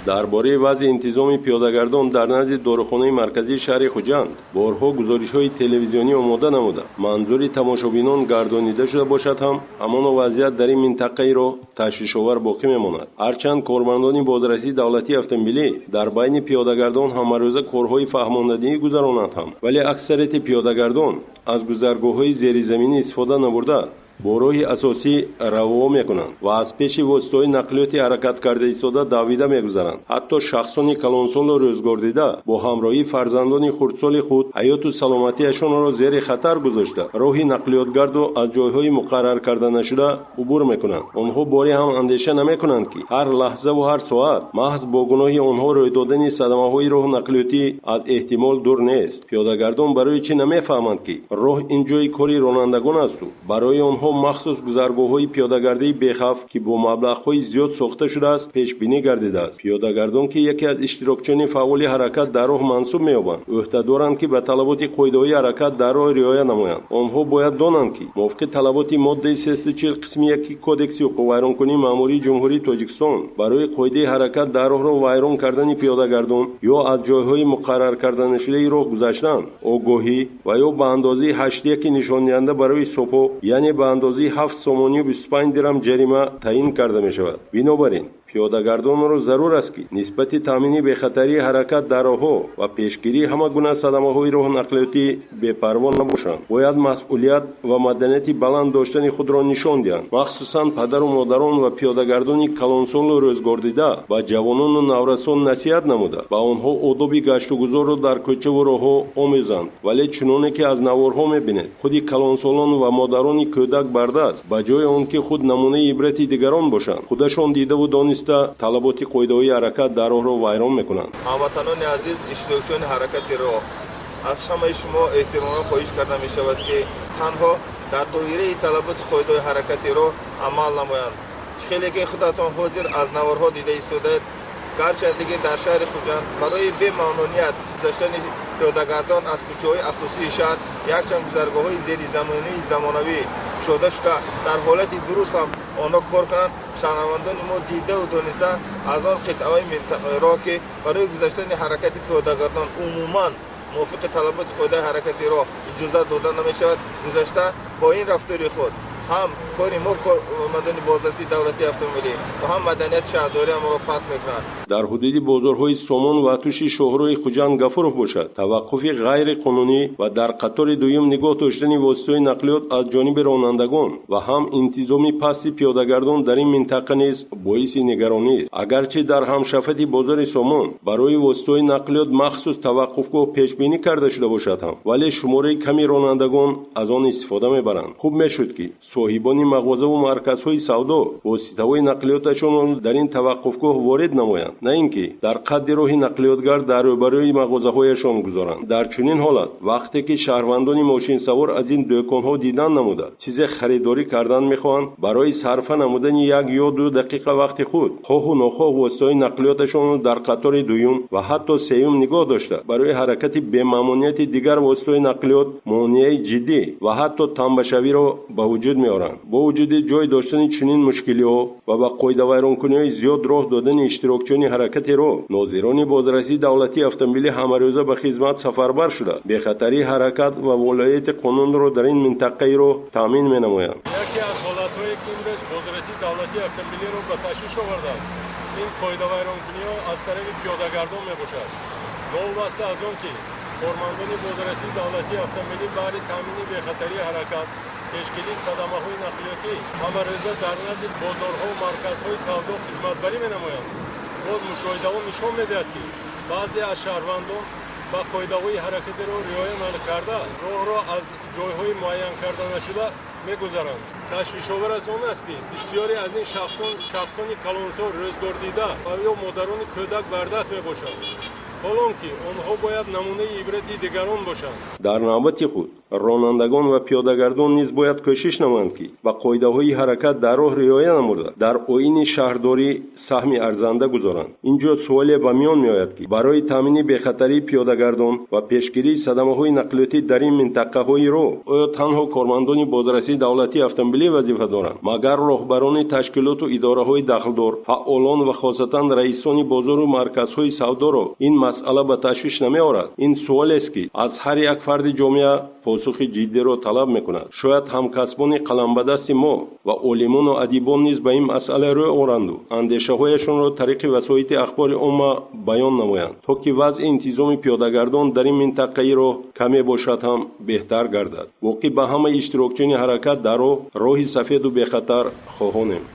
Дар бораи вазъи интизоми пиёдагардон дар назди дорухонаи марказии шаҳри Хуҷанд борҳо гузоришҳои телевизионӣ омода намуда, манзури тамошобинон гардонида шуда бошад ҳам, ҳамоно вазъият дар ин минтақаи роҳ ташвишовар боқӣ мемонад. Ҳарчанд кормандони бозрасии давлатии автомобилӣ дар байни пиёдагардон ҳамарӯза корҳои фаҳмондадиҳӣ гузаронанд ҳам, вале аксарияти пиёдагардон аз гузаргоҳҳои зеризаминӣ истифода набурда, бо роҳи асосӣ раво мекунанд ва аз пеши воситаҳои нақлиёти ҳаракат карда истода давида мегузаранд. Ҳатто шахсони калонсолу рӯзгордида бо ҳамроҳии фарзандони хурдсоли худ ҳаёту саломатиашонро зери хатар гузошта, роҳи нақлиётгарду аз ҷойҳои муқаррар карда нашуда убур мекунанд. Онҳо боре ҳам андеша намекунанд, ки ҳар лаҳзаву ҳар соат маҳз бо гуноҳи онҳо рӯй додани садамаҳои роҳу нақлиётӣ аз эҳтимол дур нест. Пиёдагардон барои чӣ намефаҳманд, ки роҳ ин ҷои кори ронандагон асту барои онҳо махсус гузаргоҳҳои пиёдагардии бехавф, ки бо маблағҳои зиёд сохта шудааст, пешбинӣ гардидааст? Пиёдагардон, ки яке аз иштирокчиёни фаъоли ҳаракат дар роҳ мансуб меёбанд, ӯҳдадоранд, ки ба талаботи қоидаҳои ҳаракат дар роҳ риоя намоянд. Онҳо бояд донанд, ки мувофиқи талаботи моддаи 340 қисми 1 Кодекси ҳуқуқвайронкунии маъмурии Ҷумҳурии Тоҷикистон барои қоидаи ҳаракат дар роҳро вайрон кардани пиёдагардон ё аз ҷойҳои муқаррар карданашудаи роҳ гузаштан огоҳӣ ва ё ба андозаи ҳаштяки нишондиҳанда барои ҳисобҳо, яъне ба андозаи 7 сомонию 25 дирам ҷарима таъин карда мешавад. Бинобар ин пиёдагардонро зарур аст, ки нисбати таъмини бехатарии ҳаракат дар роҳҳо ва пешгирии ҳама гуна садамаҳои роҳу нақлиётӣ бепарво набошанд. Бояд масъулият ва маданияти баланд доштани худро нишон диҳанд. Махсусан падару модарон ва пиёдагардони калонсолу рӯзгордида ба ҷавонону наврасон насиҳат намуда, ба онҳо одоби гаштугузорро дар кӯчаву роҳҳо омӯзанд. Вале чуноне ки аз наворҳо мебинед, худи калонсолон ва модарони кӯдак бардаст, ба ҷои он ки худ намунаи ибрати дигарон бошанд, худашон дидаву дониста талаботи қоидаҳои ҳаракат дар роҳро вайрон мекунанд. Ҳамватанони азиз, иштирокчиёни ҳаракати роҳ, аз ҳамаи шумо эҳтиромона хоҳиш карда мешавад, ки танҳо дар доираи талаботи қоидаҳои ҳаракати роҳ амал намоянд. Чӣ хеле ки худатон ҳозир аз наворҳо дида истодаед, гарчанде ки дар шаҳри Хуҷанд барои бемамнуният гузаштани пиёдагардон аз кӯчаҳои асосии шаҳр якчанд гузаргоҳҳои зеризаминии замонавӣ кушода шуда, дар ҳолати дуруст ҳам онҳо кор кунанд, шаҳрвандони мо дидаву дониста аз он қитъаҳои роҳ, ки барои гузаштани ҳаракати пиёдагардон умуман мувофиқи талаботи қоидаи ҳаракати роҳ иҷозат дода намешавад, гузашта, бо ин рафтори худ ҳам кори мо, кормандони бозрасии давлатии автомобилӣ, ва ҳам маданияти шаҳрдориамонро паст мекунанд. Дар ҳудуди бозорҳои Сомон ва Атуши шоҳроҳи Хуҷанд Гафуров бошад, таваққуфи ғайриқонунӣ ва дар қатори дуюм нигоҳ доштани воситаҳои нақлиёт аз ҷониби ронандагон ва ҳам интизоми пасти пиёдагардон дар ин минтақа низ боиси нигаронист. Агарчи дар ҳамшафати бозори Сомон барои воситаҳои нақлиёт махсус таваққуфгоҳ пешбинӣ карда шуда бошад ҳам, вале шумораи ками ронандагон аз он истифода мебаранд. Хуб мешуд, ки соҳибони мағозаву марказҳои савдо воситаҳои нақлиёташонро дар ин таваққуфгоҳ ворид намоянд, на ин ки дар қадди роҳи нақлиётгард дар рӯбарӯи мағозаҳояшон гузоранд. Дар чунин ҳолат, вақте ки шаҳрвандони мошинсавор аз ин дӯконҳо дидан намуда, чизе харидорӣ кардан мехоҳанд, барои сарфа намудани 1 ё 2 дақиқа вақти худ хоҳу нохоҳ воситаҳои нақлиёташонро дар қатори дуюм ва ҳатто сеюм нигоҳ дошта, барои ҳаракати бемамониати дигар воситаҳои нақлиёт монеаи ҷиддӣ ва ҳатто тамбашавиро ба вуҷуд меоранд. Бо вуҷуди ҷой доштани чунин мушкилиҳо ва ба қоидавайронкуниҳои зиёд роҳ додани иштирокчиёни ҳаракати роҳ, нозирони бозрасии давлатии автомобилӣ ҳамарӯза ба хизмат сафарбар шуда, бехатарии ҳаракат ва волоияти қонунро дар ин минтақаи роҳ таъмин менамоянд. Яке аз ҳолатҳое, ки имрӯз бозрасии давлатии автомобилиро ба ташвиш овардааст, ин қоидавайронкуниҳо аз тарафи пиёдагардон мебошад. Новобаста аз он ки кормандони бозрасии давлатии автомобилӣ баҳри таъмини бехатарии ҳаракат, пешгирии садамаҳои нақлиётӣ ҳамарӯза дар назди бозорҳо, марказҳои савдо хизматбарӣ менамоянд, боз мушоҳидаҳо нишон медиҳад, ки баъзе аз шаҳрвандон ба қоидаҳои ҳаракатиро риоя накарда, роҳро аз ҷойҳои муайян карда нашуда мегузаранд. Ташвишовар аз он аст, ки бисёре аз ин шахсон шахсони калонсол, рӯзгордида ва ё модарони кӯдак бардаст мебошанд. Ҳолон ки онҳо бояд намунаи ибрати дигарон бошанд. Дар навбати худ ронандагон ва пиёдагардон низ бояд кӯшиш намоянд, ки ба қоидаҳои ҳаракат дар роҳ риоя намуда, дар оини шаҳрдорӣ саҳми арзанда гузоранд. Ин ҷо суоле ба миён меояд, ки барои таъмини бехатарии пиёдагардон ва пешгирии садамаҳои нақлиётӣ дар ин минтақаҳои роҳ оё танҳо кормандони бозрасии давлатии автомобилӣ вазифа доранд? Магар роҳбарони ташкилоту идораҳои дахлдор, фаъолон ва хосатан раисони бозору марказҳои савдоро ин масъала ба ташвиш намеорад? Ин суолест, ки аз ҳар як фарди ҷомеа посухи ҷиддиро талаб мекунад. Шояд ҳамкасбони қаламбадасти мо ва олимону адибон низ ба ин масъала рӯ оранду андешаҳояшонро тариқи васоити ахбори омма баён намоянд, то ки вазъи интизоми пиёдагардон дар ин минтақаи роҳ каме бошад ҳам беҳтар гардад. Воқеъ ба ҳамаи иштирокчиёни ҳаракат дар роҳ роҳи сафеду бехатар хоҳонем.